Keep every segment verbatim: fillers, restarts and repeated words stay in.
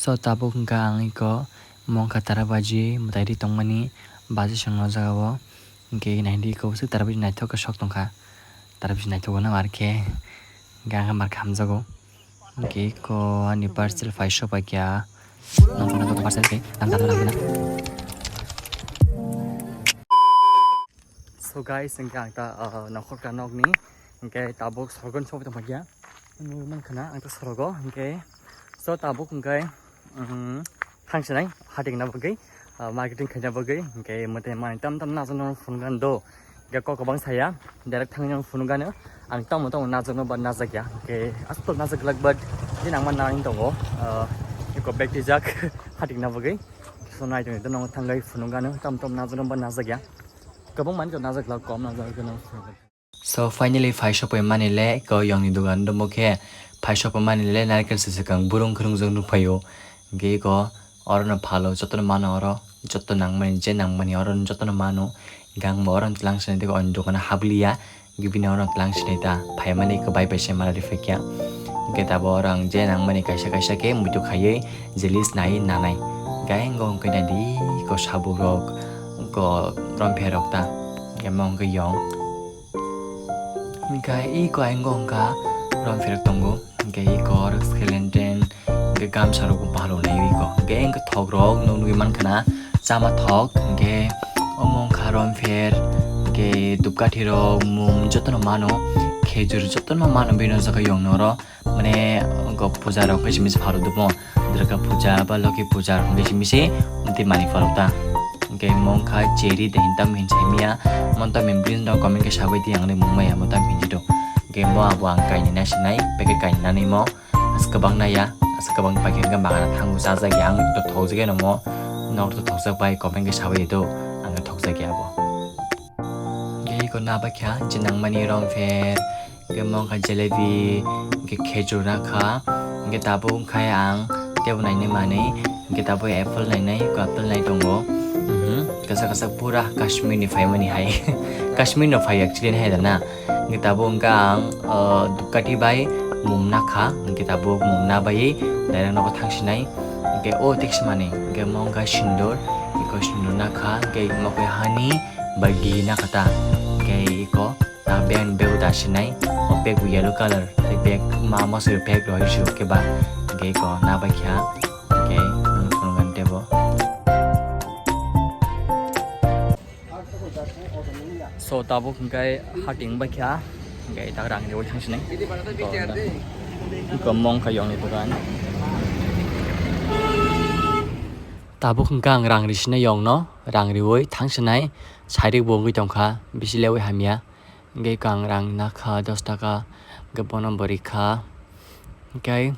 To tabuk hwnkha ang iko mongkha tara baji mwtai ri tongmani baji songno o jaga o. Hwnkhe naidi iko bwswk tara baji naithok khe sok tongkha. Tara baji naithok no mar khe hwnkhe ang mar khe hamjago. Hwnkhe iko ani parcel phai sopaikha. Nongkhorna parcel khe ang dana nangkhe na. So guys, hwnkhe ang ta, ah, nokhorka nokni, hwnkhe tabuk sorgon sogwi tongphaikha. Nugwi mankha na ang ta sorogo, hwnkhe so tabuk hwnkhe, um, thangsinai hating na bagwi, ah, marketing khaina bagwi, hwnkhe mwtai manwi tam tam najakno phunukgani do. Hwnkhe kok kwbang saya, direct thangwi phunukgano, ang tamo tamo najakno ba najakya, hwnkhe aswk najak glak but, bini ang ma nani tongo, ah, eko bag twijak hating na bagwi. So nai tongwi nokno thangwi phunukgano, tam tam najakno ba najakya. Kwbang manwi to najak glak, kom najak gwnang. So finally phai sopoi mani le ko yongni dogan romo khe phai sopoi mani le narikal se swkang burung khurung jok nukphaio. Hwnkhe ko oro no phalo jotono mano, oro joto nangmani je nangmani oro jotono mano. Hwnkhe ang bo oro tlang sini tei ko ani dogano habliya. Hwnkhe bini oro tlang sini ta phaimani ko bai bai se mala rifakya. Hwnkhe tabo oro ang je nangmani kaisa kaisa khe muitu khaiwi jelis nai nanai. Hwnkhe ang hwnkhe nadi ko sabugrok ko rompherok ta. Hwnkhe mo hwnkhe yong. Hwnkhe iko ayang go hwnkha rompherok tongo. Hwnkhe iko oro skeleton, hwnkhe gamsa rok bo balo nai iko. Hwnkhe hwnkhe thok rok nuknwi mankha na chama thok. Hwnkhe omo wngkha rompher, hwnkhe dupkathi rok, mum jotono mano, khejur jotono mano bini o jaga yong noro. Mane, go puja rok khe simi se pharo dumo. Durga puja ba Loki puja rok khe simi se, tei mani pharo ta. Hwnkhe mo wngkha cherry de hinta min saimia. Monta min bini no comment khe sabai di ang le mung maya monta min jido. Hwnkhe mo abo ang kaini na sinai, packet kaini na nimo. As kwbang naya, as kwbang packet hwnkhe magana thango chajak ya ang to thokjak ya no mo. Nok to thokjak bai comment khe sabai do, ang thokjak ya abo. Hwnkhe iko na bakha, je nangmani rompher, hwnkhe mo wngkha jalebi, hwnkhe khejur nakha, hwnkhe tabuk wngkha ang tebo nainai manwi, hwnkhe tabuk apple nainai, apple nai tongo, mhm, kasa kasa pura Kashmir ni phaimani hai, Kashmir no phai actually hai da na, hwnkhe tabuk wngkha ang, uh, dukati bai mum nakha, hwnkhe tabuk mum na bai direct nogo thangsinai, hwnkhe o text mani, hwnkhe mo wngkha sindur, iko sindur nakha, hwnkhe mo khe hani bai gi nakha ta, hwnkhe iko. Ta bag, bag da sinai, o bag bo yellow color, tei bag ma mosori bag roi sio keba, hwnkhe ko na bai kha, hwnkhe nung phunukgani tebo. So tabuk hwnkhe hating bai kha, hwnkhe ta rang riwi thang sinai. Ko mong kha yongni dogan. Tabuk hwnkhe ang rang ri sinai yongno, rang riwi thang sinai, sairik bo wngwi tongkha, bisi lewi hamya. Hwnkhe ang rang nakha dos taka, hwnkhe bono bo rikha. Hwnkhe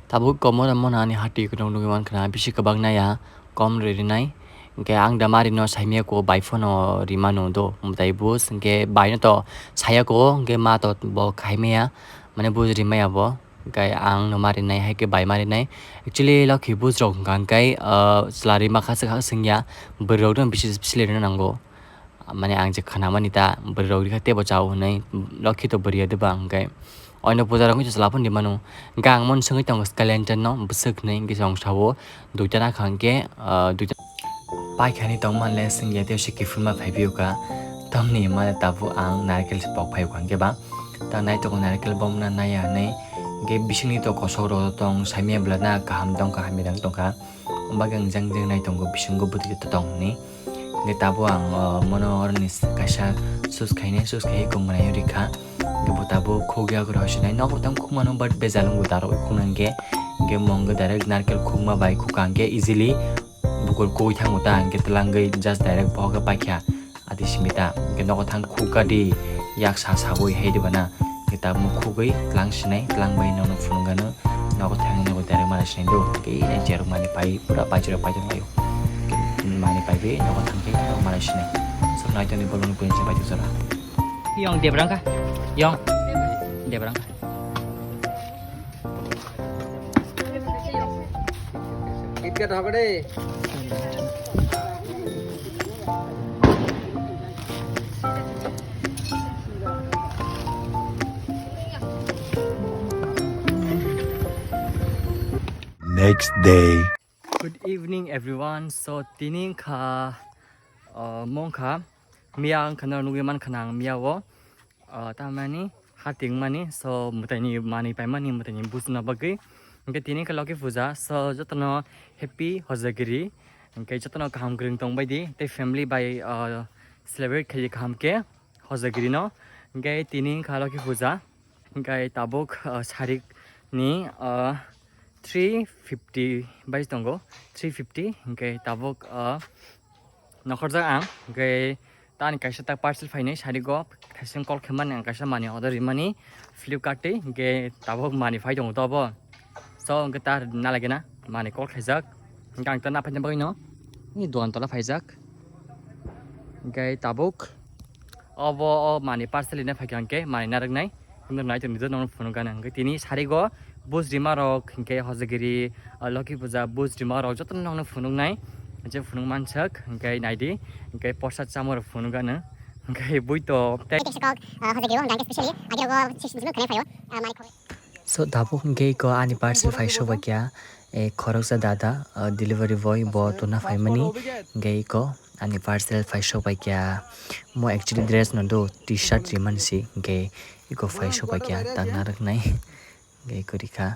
tabuk komo rw mona ani hati kwrwng nugwi mankha na bisi kwbang naya, kom rw rinai. Hwnkhe ang da mari no saimaya ko bai phano rimano do, mwtai bus hwnkhe bai no to saya ko, hwnkhe ma to bo khaimaya, mane bus rimaya bo. Hwnkhe ang no marinai hai khe bai marinai. Actually, lokhi bus rok hwnkha hwnkhe, ah, chwla rima kha swkha swngya, bwrwi rok no bisi bisi rina nango. Mane ang je khwnamani ta, bwrwi rok rikha teibo chao hwnwi, lokhi to bwrwi ya diba hwnkhe. Oino puja rok wngkhe chwla phano rimano. Hwnkhe ang mano swngwi tongo skeleton no, bwswk hwnwi hwnkhe chwng sao, duita nakha hwnkhe, ah, duita. Paikhani tongma le swngya tei se kiphilma phaiphiyokha. Tamni hwnmale tabuk ang naikel se pok phaiokha hwnkhe ba. Ta naitok naikel bomna naiya hwnwi. Hwnkhe bisingni to kosok rok tong saimya bwla na kaham tongkha hamya tongkha. Bagwi ang jang jang nai tongo bisingo bwtwi tong hwnwi. Hwnkhe tabuk ang, o, mono oroni kaisa sus khainai, sus khai kong mwnai rikha. Hwnkhe bo tabuk khukya kwrwi hoisinai. Nogo tamo khukmano but bejal wngbo darogwi khukna hwnkhe. Hwnkhe mo hwnkhe direct narkel khukma bai khukha hwnkhe easily. Bukur koi thango ta, hwnkhe twlangwi just direct bohok khe paikha. Ati simi ta, hwnkhe nogo thang khukgadi, yak sa sagwi hai diba na. Hwnkhe tabuk khugwi twlang sinai, twlang bai nono phunukgano. Nogo thangwi nogo direct mana sinai do. Hwnkhe nai cheruk mani pai, pura pai cheruk pai tonglaio. Hwnkhe mani paiwi nogo thangkhe nogo mana sinai. Sok nai tongni bolongni buini se pai tong jora. Yong debrang kha. Yong. Debrang kha. KitKat হবে রে। Next day. Good evening, everyone. So, tini wngkha, uh, mongkha, miya wngkha no nugwi mankha nang miya o, uh, tamani hating mani, so, mwtaini mani paimani, mwtaini bujna bagwi. Hwnkhe tini wngkha Loki puja, so, jotono happy Hojagiri, hwnkhe jotono kaham kwrwng tong baidi, tei family bai, uh, celebrate khaidi kaham khe Hojagiri no. Hwnkhe tini wngkha Loki puja. Hwnkhe tabuk, ah, sarik ni, ah, three fifty bai tongo, three fifty. Hwnkhe tabuk, ah, nokhorjak ang, hwnkhe tani kaisa ta parcel phainai sarik o, thaising call khe mani ang kaisa mani order rimani Flipkart tei, hwnkhe tabuk mani phai tongo tobo. So, hwnkhe ta nalagena mani call khaijak, hwnkhe ang ta naphaina bagwi no ni dogan tola phaijak. Hwnkhe tabuk obo o mani parcel rina phaikha hwnkhe mani narwknai. Hwnkhe nai tongdi nokno phunukgana hwnkhe tini sarigo bujrima rok hwnkhe Hojagiri, ah, Loki puja bujrima rok jotono nokno phunuknai. Je phunuk mansak hwnkhe naidi hwnkhe porsad chamo rok phunukgana hwnkhe buito tei. Tei kok, ah, Hojagiri o hwnkhe specially agirok o six month khwnai phaio, ah, mani khorok. So, tabuk hwnkhe iko ani parcel phai sobaikya, eh, khoroksa dada, ah, delivery boy bo tuna phaimani, hwnkhe iko ani parcel phai sobaikya. Mo actually dress no do, T-shirt rimani si, hwnkhe iko phai sobaikya, ta narwknai, hwnkhe iko rikha.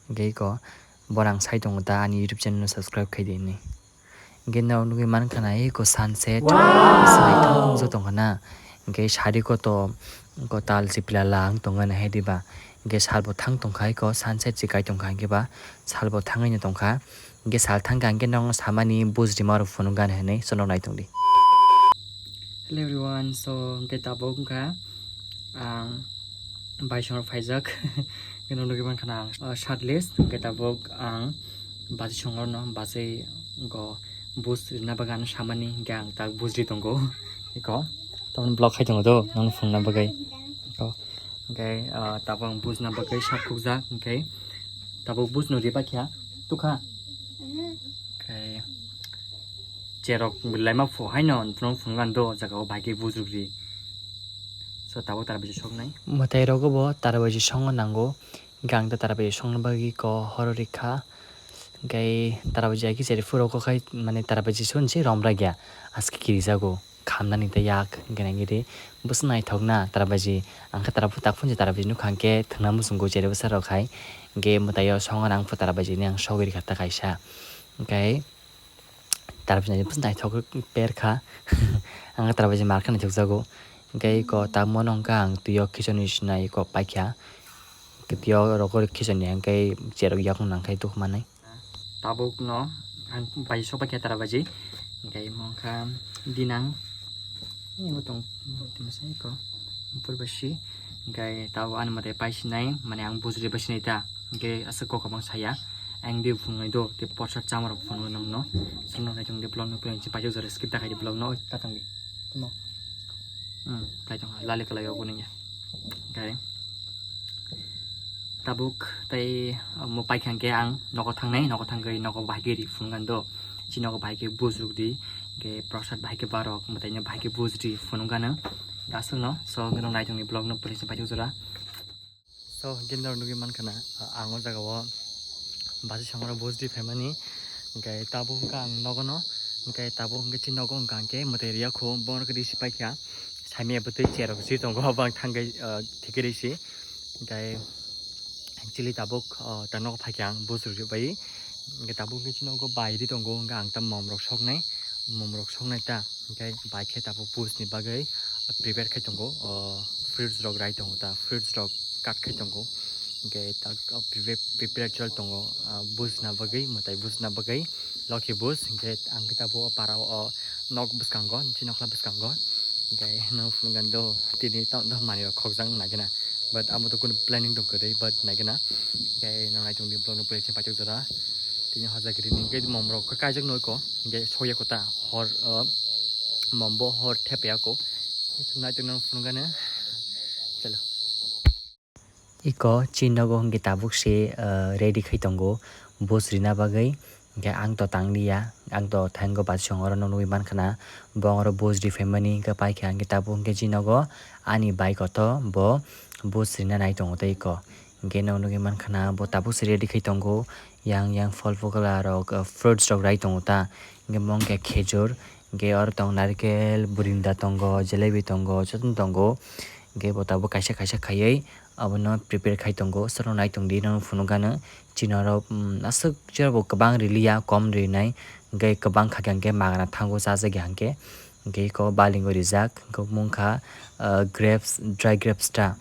Hwnkhe iko borang sai tongo ta ani YouTube channel no subscribe khai di hinwi. Hwnkhe norok nugwi mankha na iko sunset. Wow! Naithok wngwi tongkha na. Hwnkhe sari koto, kotal chipla lang tongkha na hai diba. Hwnkhe salbo thang tongkha iko sunset se kai tongkha hwnkhe ba salbo thangwi no tongkha. Hwnkhe sal thangkha hwnkhe norokno samani bujrima rok phunukgana hinwi chwngno nai tongdi. Hello everyone, so hwnkhe tabuk wngkha ang baisong rok phaijak. Hwnkhe norok nugwi mankha na ang, ah, shirtless, hwnkhe tabuk ang bachwi songorno bachwi go buj rina bagwi ano samani hwnkhe ang tak bujri tongo. Iko tamoni vlog khai tongo do, nang phunukna bagwi. Iko hwnkhe, ah, tabuk ang bujna bagwi sak khukjak, hwnkhe tabuk bujno riba kha tukha. Hwnkhe cherok laima phu haino phunukgana do, jaga o bai khe bujrukri. So tabuk tara baji soknai. Mwtai rogo bo tara baji songo nango. Hwnkhe ang ta tara baji songna bagwi ko horo rikha. Hwnkhe tara baji hai khe cheri phuru kok khai mane tara baji son se romra gya. Aske kirijago. Khamnani ta yak hwnkhe nang iri. Bwswk naithok na tara baji. Ang khe tara phuru tak phunsi tara baji nukha hwnkhe thwngna muchungo cheri bwsa rok hai. Hwnkhe mwtai o songo nang phu tara baji ni ang sogwi rikha ta kaisa. Hwnkhe tara baji naithok per kha. Ang tara baji mar khe naithok jago. Hwnkhe iko tamo no hwnkha ang twi o khichoni sinai iko paikha. Twi o rogo khichoni hwnkhe cherok yakung nang khai tukmanai. Tabuk no ang bai sok paikha tara baji. Hwnkhe imo wngkha dinang. Imo tong, tongmasa iko. Purbashi. Hwnkhe tabuk ani mwtai pai sinai, mane ang bujri bai sinai ta. Hwnkhe aswk kok kwbang saya. Ang di phunuknai do, tei porsa chama rok phunuknai nokno. Chwngno naitong di vlog no pwrwng si paithak jora skip ta khai di vlog no, oi, ta tong di. Tamo. Hmm, kaitor lali kalai o gunung ya. Hwnkhe tabuk tei, uh, mo paikha hwnkhe ang nogo thangnai, nogo thangwi nogo bahai khe ri phunukgana do. Chini nogo bahai khe bujrukdi, hwnkhe prosad bahai khe barok, mwtaino bahai khe bujri phunukgana. Aswkno, so, hwnkhe no naitongni vlog no pwrwng si paithak jora. So, hwnkhe norok nugwi mankha na, ang o jaga o bachwi songorok bujri phaimani, hwnkhe tabuk hwnkha ang nogo no, hwnkhe tabuk hwnkhe chini nogo hwnkha hwnkhe mwtai riya kho, borok risi paikha, saimanya bwtwi chair rok si tongo, obo ang thangwi, ah, thikiri si, hwnkhe actually tabuk, ah, ta nogo phaikha ang bujri bai, hwnkhe tabuk hwnkhe chini nogo bai ri tongo, hwnkhe ang ta mom rok soknai, mom rok soknai ta. Hwnkhe bai khe tabuk bujni bagwi prepare khai tongo, o, fruits rok rai tongo ta, fruits rok cut khai tongo. Hwnkhe ta, o, prepare, prepare chol tongo, ah, bujna bagwi, mwtai bujna bagwi, lokhi buj. Hwnkhe ang khe tabuk o para o, o nok bwskango, chini nokhla bwskango. Hwnkhe nwng phunukgana do, tini tamo manwi rok khokjak nai gana. But amo to kunu planning tong kwrwi, but nai gana. Hwnkhe nwng nai tongdi vlog no pwrwng se paithak jora. Tini Hojagiri ni hwnkhe mom rok khe kaijak nai ko, hwnkhe sokya kho ta hor, o, Mom bo hor thepya ko. Naitongno phunukgana. Chalo. Iko chini nogo hwnkhe tabuk se, ah, ready khai tongo buj rina bagwi. Hwnkhe ang to tangliya, ang to thango bachwi songorokno nugwi mankha na. Bo oro buj ri phaimani hwnkhe paikha hwnkhe tabuk hwnkhe chini nogo ani bike o to bo buj rina nai tongo tei iko. Hwnkhe no nugwi mankha na bo tabuk se ready khai tongo, yang yang phol pokla rok, ah, fruits rok rai tongo ta, hwnkhe mo wngkha khejur, hwnkhe oro tong narkel, burinda tongo, jalebi tongo, jotono tongo, hwnkhe bo tabuk kaisa kaisa khaiwi abono prepare khai tongo, soro nai tongdi no phunukgano, chini oro, um, aswk cherbo kwbang riliya, kom rinai, hwnkhe kwbang khakhe hwnkhe magana thango chajakya hwnkhe, hwnkhe eko balingo rijak, hwnkhe mungkha, ah, grapes, dry grapes ta.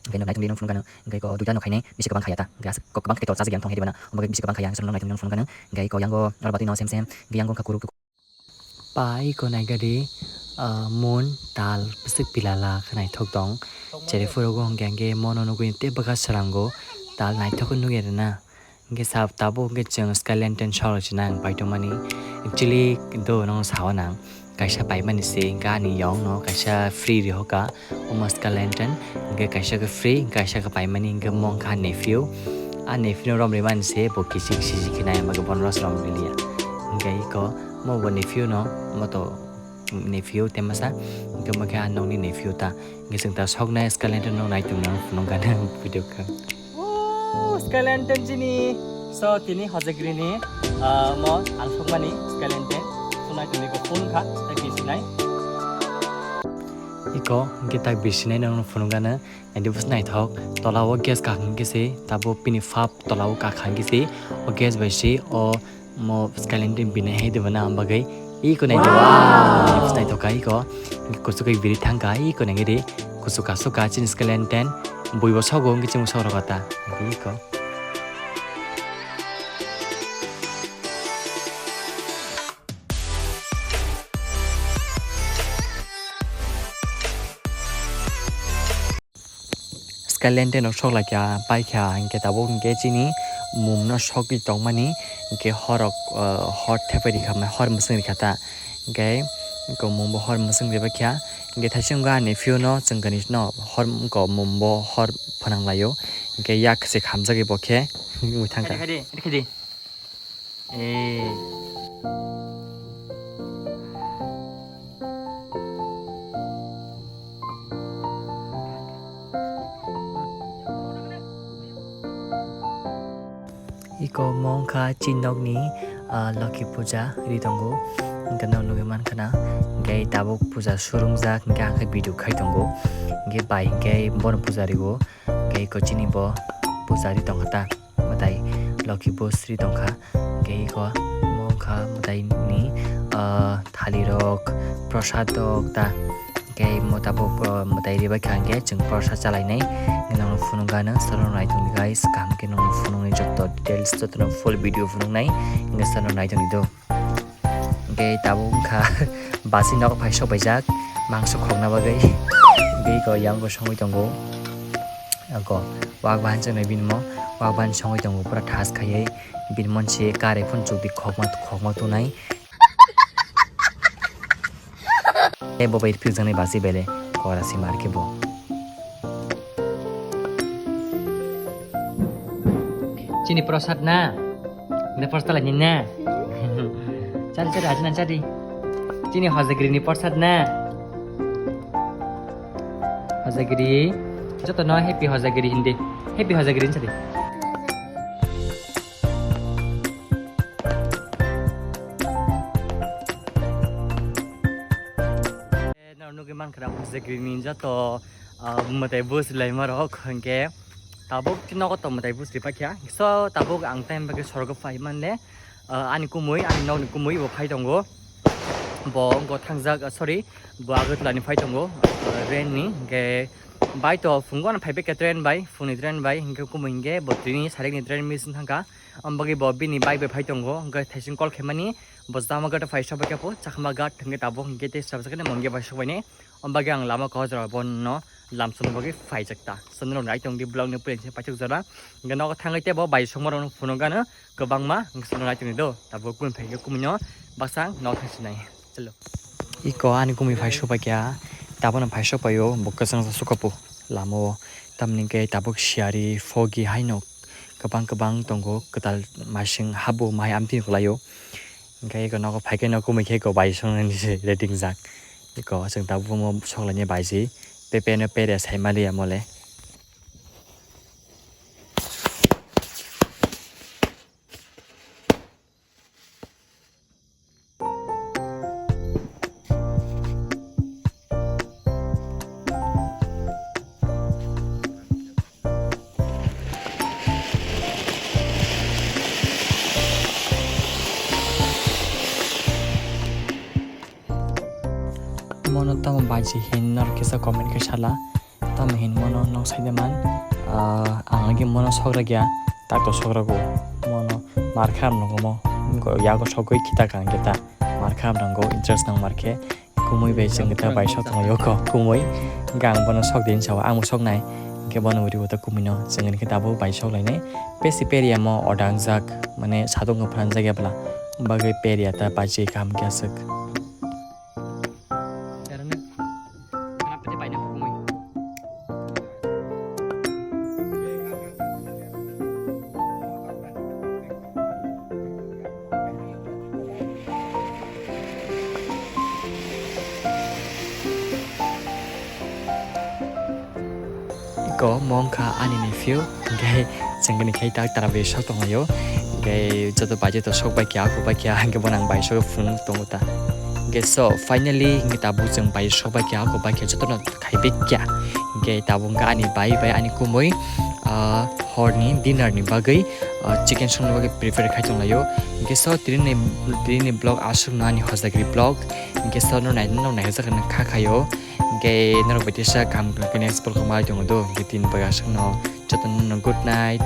Hwnkhe no naitok di no phunukgano, hwnkhe ko duita no khainai bisi kwbang khaya ta, hwnkhe aswk kwbang khe to chajakya wng thong hai di bana, omo khe bisi kwbang khaya, hwnkhe no naitok di no phunukgano, hwnkhe ko yango oro batwi no sem sem, hwnkhe yango wngkha kuruk. Pa eko naigadi, ah, mun tal bwswk pilala khe naithok tong, cherwi phuru go hwnkhe hwnkhe mono nugwi tei bwkha srango tal naithok khe nugwi rwna. Hwnkhe sa tabuk hwnkhe chwng Sky Lantern sorok se nang paitokmani. Actually do nono sawi nang kaisa paimani se hwnkhe ani yong no kaisa free rihoka omo Sky Lantern, hwnkhe kaisa khe free, kaisa khe paimani hwnkhe mo wngkha nephew. A nephew no rom rimani se bo kichik sijik khe nai, hwnkhe bono rosrom riliya. Hwnkhe eko mo bo nephew no, mo to nephew tei masa, hwnkhe mo khe a nokni nephew ta. Hwnkhe chwng ta soknai Sky Lantern no nai tongmani phunukgano video khe. Woo, Sky Lantern chini. So, tini hojagrini, ah, mo ang sokmani Sky Lantern. So, nai tongni ko phone kha, tei bisinai. Eko, hwnkhe tak bisinai no phunukgano. Naidi bwswk naithok, tola o gas kakha hwnkhe se, tabuk bini phap tola o kakha hwnkhe se, o gas bai se, o mo Sky Lantern bini hai de bana bagwi. Eko naidi, wow! Bwswk naithok kha eko, kuchuk kai biri thang kha, eko naidi, kuchuk aswk kha chini Sky Lantern, bui bo sogo hwnkhe chini sok rok ta, eko. Sky Lantern rok sok lai kha, pai kha, hwnkhe tabuk hwnkhe chini mum no sogwi tongmani, hwnkhe hor rok, ah, hor thepai rikha, hor mwswng rikha ta, hwnkhe eko mum bo hor mwswng ribai kha, hwnkhe thaising wngkha ani nephew no chwng kani no hor wngkha mum bo hor phwnang lai o, hwnkhe yak se khamjagwi bo khe wngwi thang kha. Khadi, khadi, khadi. Eh. Eko mo wngkha chini nokni, ah, Loki puja ri tongo. Hwnkhe no nugwi mankha na. Hwnkhe tabuk puja surungjak, hwnkhe ang khe video khai tongo. Hwnkhe bai hwnkhe bono puja rio. Hwnkhe eko chini bo puja ri tongkha ta. Mwtai Loki bo sri tongkha. Hwnkhe eko mo wngkha mwtaini, ah, thali rok, prasad rok ta. Hwnkhe mo tabuk, ah, mwtai ribai kha hwnkhe chwng prasad chalainai. Hwnkhe nono phunukgano, salo nai tongdi guys. Kaham khe nono phunuknai joto details, jotono full video phunuknai. Hwnkhe salo nai tongdi do. Hwnkhe tabuk wngkha basi nogo phai sok paijak, mangso khokna bagwi. Hwnkhe eko yang bo songwi tongo. Ako wak bahan chwngnai bini mo, wak bahan songwi tongo pura thas khaiwi. Bini monsi kare phun chukdi khokma, khokma tunai. E bo bai phikjaknai basi bele kora si mar khe bo. Chini prasad na? Ini prasad lagi na? Chari, chari, aji na chari. Chini hojagri ni prasad na? Hojagri. Joto no happy hojagri hindi. Happy hojagri hindi. Nugwi mankha hojagri ni joto, ah, mwtai bus laima rok hwnkhe tabuk nogo tong mwtai bus ripaikha. So tabuk ang time bagwi sorgo phai manle, ah, ani kumui, ani nokni kumui bo phai tongo. Bo wngkha thangjak, ah, sorry, bo Agartala ni phai tongo, ah, rain ni. Hwnkhe bai to phungo no phaibai khe train bai, phungni train bai, hwnkhe kumui hwnkhe bo tini sarik ni train miss wng thangkha. Omo bagwi bo bini bike bai phai tongo, hwnkhe thaising call khaimani, bo Jamakhat phai sok bai khe pho, Chakma Ghat hwnkhe tabuk hwnkhe tei sabo sakhe mungya bai sok bai ni. Omo bagwi ang lama kok jora bono lamsong bagwi phaijak ta. So norok nai tongdi vlog ni pore se paithak jora. Hwnkhe nogo thangwi tei bo bai songma rok phunukgano kwbangma, hwnkhe so norok nai tongdi do. Tabuk kunu phai khe kumui no baksa ang nok thang sinai. Chalo. Iko ani kumui phai sok bai kha, tabukno phai sok bai o, bo kwchang sok kha po lama o. Tamni hwnkhe tabuk siyari, foggy haino kwbang kwbang tongo, kwtal masing habo mai amtwi kwlaio. Hwnkhe iko nogo phai khe no kumui khe iko bai songni se ready wngjak. Iko chwng tabuk omo sok lainai bai se, pepe no pere sai maliya mole. Tamo baji hin norok kisa comment khe sala. Tamo hin mono nok saide man, ah, ang lagi mono sok ragya, tak to sok rago. Mono mar kha nango mo, yago sogwi kita kang kita mar kha nango, interest nang mar khe. Kumui bai chwng kita bai sok tonglaio ko kumui. Hingke ang bono sok din sao, ang bo sok nai. Hingke bono uri uta kumui no chwng hingke tabuk bai sok lainai. Pesi peria mo odang jak, mane sadok no phan jak ya bla. Bagwi peria ta pachi kaham khe aswk. Iko mo wngkha ani nephew, hingke chwng bini khai tak tara bai sok tonglaio, hingke joto bai joto sok bai kha, ako bai kha, hingke bono ang bai sok phunuk tongo ta. Hingke so, finally, hingke tabuk chwng bai sok bai kha, ako bai kha, jotono khai bai kha. Hingke tabuk hingke ani bai bai ani kumui, ah, horni dinner ni bagwi, ah, chicken songna bagwi prepare khai tonglaio. Hingke so, tini ni, tini ni vlog aswk no ani hojagri vlog. Hingke so, no nai, no nai hojak kha khaio. Hingke norok bai tisa kaham khe next vlog o malai tongo do. Hingke tini bagwi aswk no jotono good night.